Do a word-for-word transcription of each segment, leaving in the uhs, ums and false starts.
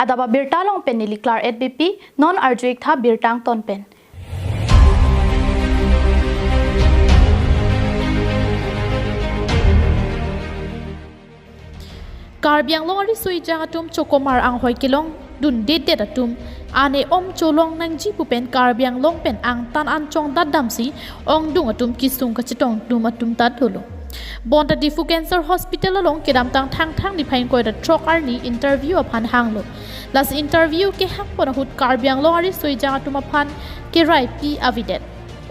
Daba birta along pen neli Claret Beypi, non arju-ik tha birta angton pen. Karbi Anglong ariso ejang atum chokomar anghoi kelongdundedet atum ane om cholong nangji pu pen Karbi Anglong pen angtan an chongdat damsi ongdung atum kesung kachetongdun atum ta dolo. Bonta Diphu Cancer Hospital along kedamtang Thangthang niphai ingkoi ra throk arni interview aphan hanglo. Lasi interview kehangpon ahut Karbi Anglong ariso ejang atum aphan keraipi avedet.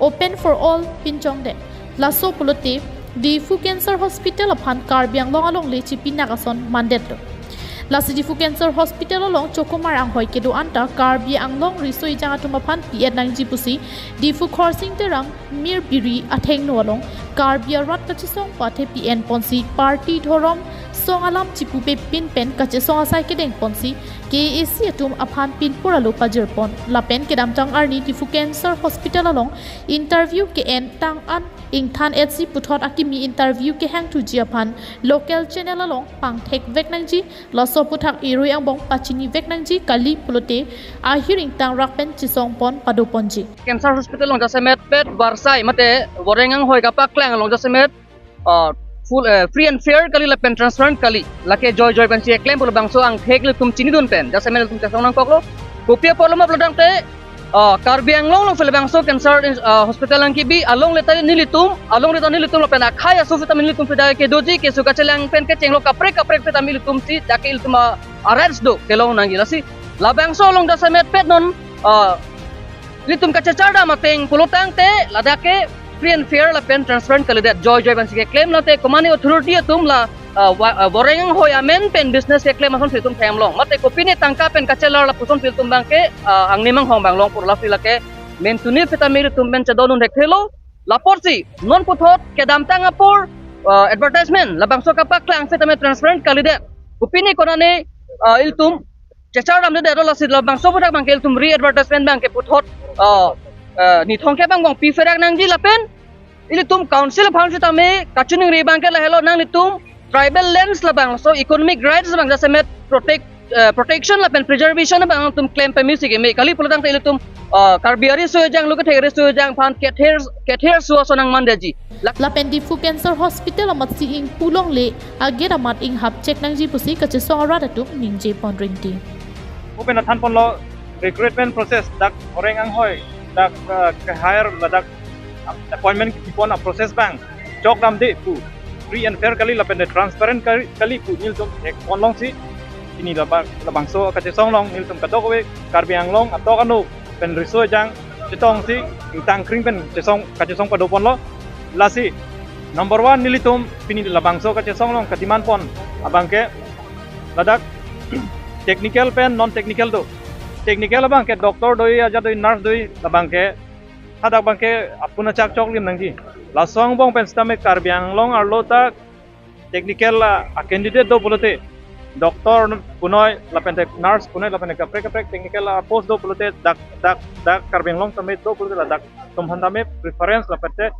Open for all pinchongdet. Laso pulote Diphu Cancer Hospital aphan Karbi Anglong alongle chipinak ason mandetlo. Lasi Diphu Cancer Hospital along chokomar anghoi kedo anta Karbi Anglong riso ejang atum aphan pi-et nangji pusi Diphu Khorsing Teron Mir Biri athengno along Karbi arat kachesong pathe pi-en ponsi party dhorom song alam chipupe pin pen kachesong asai kedeng ponsi K A A C atum aphan pinpur alo pajirpon. Lapen kedamtang arni Diphu Cancer Hospital along interview ke-en tang an ingthan-etsi puthot akimi interview kehangthuji aphan local channel along pangthekvek nangji, laso aphuthak erui angbong pachinivek nangji kali pulote ahir ingtang rak pen chesongpon padoponji. Cancer Hospital along jasemet pet varsai mate voreng anghoi kapaklang along jasemet, ah, full, eh, free and fair kali lapen transparent kali. Lake joi joi pensi keklem pu labangso angthek ilitum chinidun pen jasemet ilitum chesong nangkoklo. Kopi apotlo ma pulotangte, ah, Karbi Anglong along phi labangso cancer, ah, hospital nangkebi alongle ta nelitum, alongle ta nelitum lapen akhai aso seta nelitum phi dak kedoji keso kachelang pen kechenglo kaprek kaprek seta nelitum si dak ke ilitum, ah, a rights do kelong nangji. Lasi labangso along jasemet pet non, ah, ilitum kachechar dam ateng pulotangte ladak ke free and fair lapen transparent kalidet, joi joi pensi keklem late komane authority atum la, ah, wa-, ah, voreng anghoi amen pen business keklem ason si itum themlong. Mate kopine tangka pen kachelar lapuson si itum abangke, ah, angni manghong abang long pur laso lake mentuni seta nelitum pen chedondun thekthelo. Laporsi non puthot kedamtang apor, ah, advertisement labangso kapaklang seta transparent kalidet. Kopine konane, ah, ilitum chechar damdedet, lasi labangso aphuthak abangke ilitum re-advertisement abangke puthot, ah, ah, nithong kep angbong pipherak nangji lapen ilitum council aphan sitame kachiningri abangke lahelo, nanglitum tribal lands labangso economic rights abang jasemet protect, ah, protection lapen preservation abang nangtum klem pemisi keme kali pulotangte ilitum, ah, Karbi ariso ejang lo kethek ariso ejang aphan kether kether su ason nangmandeji. Lak- Lapen Diphu Cancer Hospital amatsi ingpu longle agate amat inghap chek nangji pusi kachesong arat atum ningjepon ringti. Open athan ponlo recruitment process dak voreng anghoi dak, eh, ke-hire ladak appointment kipon a-process abang chok damde pu free and fair kali lapen transparent kali, kali pu nelitum thekpon longsi pini laba-, labangso kachesong along nelitum kadokave Karbi Anglong atok anu pen riso ejang chetongsi ingtang kring pen chesong kachesong padoponlo. Lasi number one nelitum pini labangso kachesong along kademand pon abangke ladak technical pen non technical do. Technical abangke doctor doi, aja doi, nurse doi, labangke hadak abangke apuna chak choklim nangji. Laso angbong pen sitame Karbi Anglong arlo ta technical, ah, a-candidate do pulote, doctor punoi lapen te nurse punoi lapen te kaprek kaprek technical, ah, post do pulote dak dak dak Karbi Anglong tame do pulote ladak atum aphan tame preference lapen te,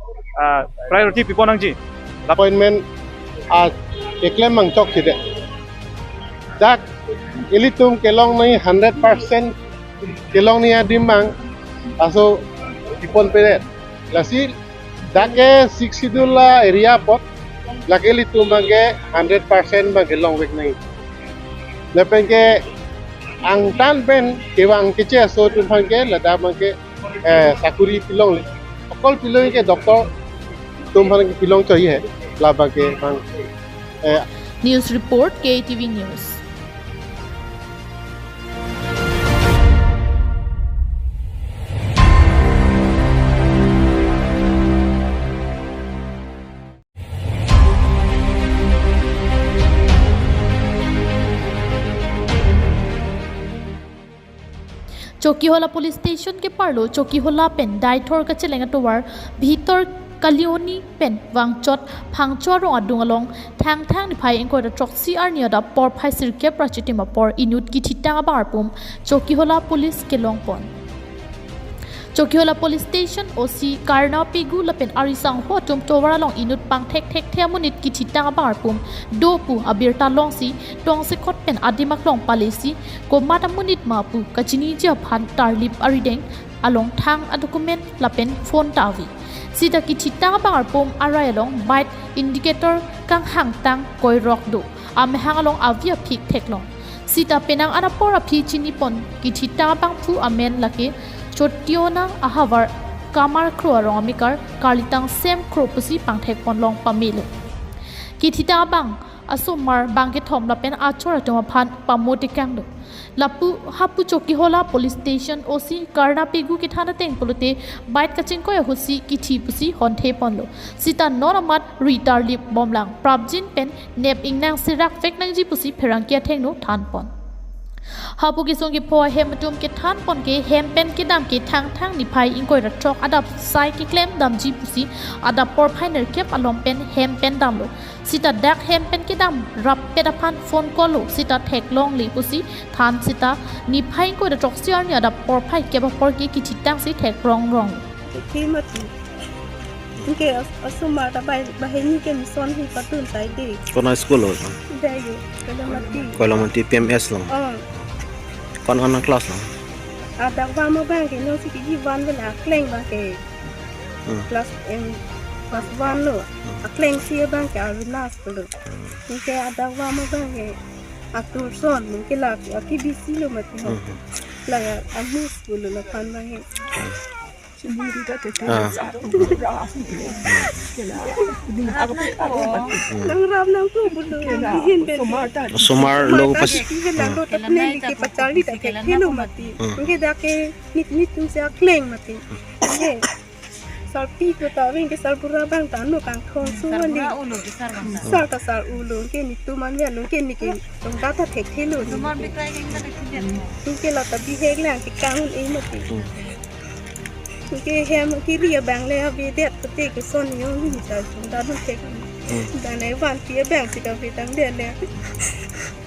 ah, priority pipon nangji. Appointment, ah, keklem abang chokchedet. Dak ilitum kelong nangji hundred percent kelong nangji adim abang laso kipon pedet. Lasi dak ke Sixth Schedule a-area apot, lake ilitum abangke hundred percent abangke longvek nangji. Lapen ke angtan pen kevang keche aso atum aphan ke ladak abangke, eh, sakuri pilongle. Okol pilong ke doctor atum aphan ke pilong choiye hai. Labangke abang, eh, News report, K T V News. Chokihola Police Station keparlo Chokihola pen Deithor kacheleng atovar Bhitor Kalioni pen vangchot Phangcho arong adung along Thangthang niphai ingkoi ra throksi arni adap porphai sirkep ra chitim apor inut kithitang abang arpum Chokihola Police kelongpon. Chokihola Police Station O C Karna Pegu lapen arisangho atum tovar along inut pangthek thekthe amonit kithitang abang arpum do pu abirta longsi tongsekot pen adim aklong palesi komat amonit ma pu kachiniji aphan tarlip arideng along thang adocument lapen phone ta ave. Sita kithitang abang arpum arai along bike indicator kanghangtang koirok do. Amehang along avi aphik theklong. Sita penang anapor aphi chinipon kithitang abangphu amen lake Chotiona ahavar Kamar Kro arong amekar karlitang Sem Kro pusi pangthekponlong pamelo. Kithitang abang asomar bangkethom lapen achor atum aphan pamotekanglo. Lapu hapu Chokihola Police Station O C Karna Pegu kethan ateng pulote bike kachingkoi ahutsi kithi pusi hontheponlo. Sita non amat ri tarlip bomlang prapjin pen nep ingnang serak vek nangji pusi pherangke athengno thanpon. Hapu kesung kepho ahem atum kethanpon ke hem pen kedam ke Thangthang niphai ingkoi ra throk adap sai keklem damji pusi adap porphai nerkep along pen hem pen damlo. Sita dak hem pen kedam rappet aphan phone call lo, sita theklongle pusi than sita niphai ingkoi ra throksi arni adap porphai kep apor ke kithitangsi thekrongrong. Khe mati. Anke as-, asomar ta bai, bahai ni ke mission hi patun tai de. Kona school lo? Dai yo, Koilamati. Koilamati P M S lo. Oh. Kon kona class lo? Adak vam abang ke nonsi kiji van bela akleng abang ke. Hmm. Class, em, class one lo. Hmm. Aklengsi abang ke Aruna school lo. Hmm. Anke adak vam abang ke atur son, anke la aki B C lo mati ho. Hmm. La amu school lo la pan abang ke. Hmm. Ah. Nang ram nang tu bulu, nang bihin ben. Osomar lo pas. Bihin nang lo tap neng ke pacharli ta ke khelo mati. Hmm. Anke dak ke nit nit tum se akleng mati. Anke sarpi ko ta ring ke sarbura abang ta no kangthong su mali. Sarbura ulo ke sarbura. Sar ta sar ulo, anke nitum an ve lo, anke ni ke tong data thekthelo. Osomar bitai ke nang thekthelo. Anke la ta bihek lang ke kanghon e mati. Hmm. Anke hem kiri abang le avedet pute ke son yo ni ta sunda no thek. Hmm. Dan e vanpi abang si kavetang de le.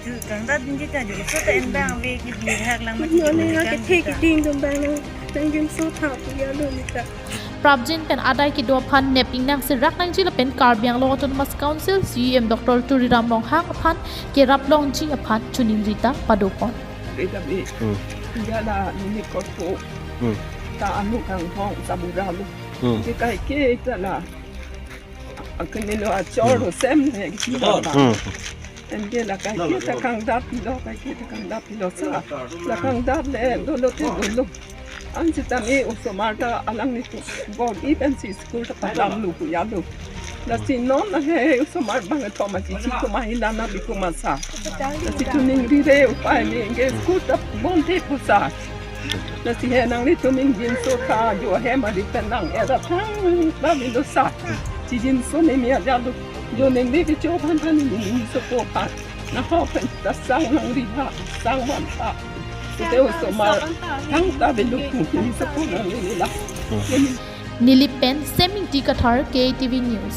Ju kangdat dinji ta ju, so ta en abang ave ke bihek lang mati. Nonke ha kethe keding atum abang nang, nangjinso tha pu ya lo ni ta. Prapjin pen adai kedo aphan nep ingnang serak nangji lapen Karbi Anglong Autonomous Council C E M Doctor Tuliram Ronghang aphan kerap longji aphan choningri ta padopon. Beda be. Hmm. Jala nini korpo. Hmm. Ta anu kangthong sarbura lo. Hmm. Ke kaike ta la. Akenelo achor lo sem ne kita. Hmm. Anke la kaike ta kangdat pilo, kaike ta kangdat pilo sa. La kangdat le dolo te dolo. Ansi tame osomar ta alanglitum bor-i pensi school ta padam lo pu ya lo. Lasi non ahe osomar bangkethom achichi komat hila na bi komat sa. Lasi choningri re upai ni anke school ta bonte pu sa. Lasi he nanglitum ingjinso tha jo hem ari pen nang era thang ba mi lo sa. Chijinso ne mi aja lo. Jo neng de kecho aphan aphan ni ni so ko aphan. Na ho pen ta sang nangri ha, sang van ha. Te osomar thangta belu ku ni so ko nangri la. Nilip pen Semingti Kathar, K T V News.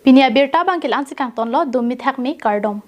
Pini abirta abang ke la-ansi kangtonlo, dum mithak me kardom.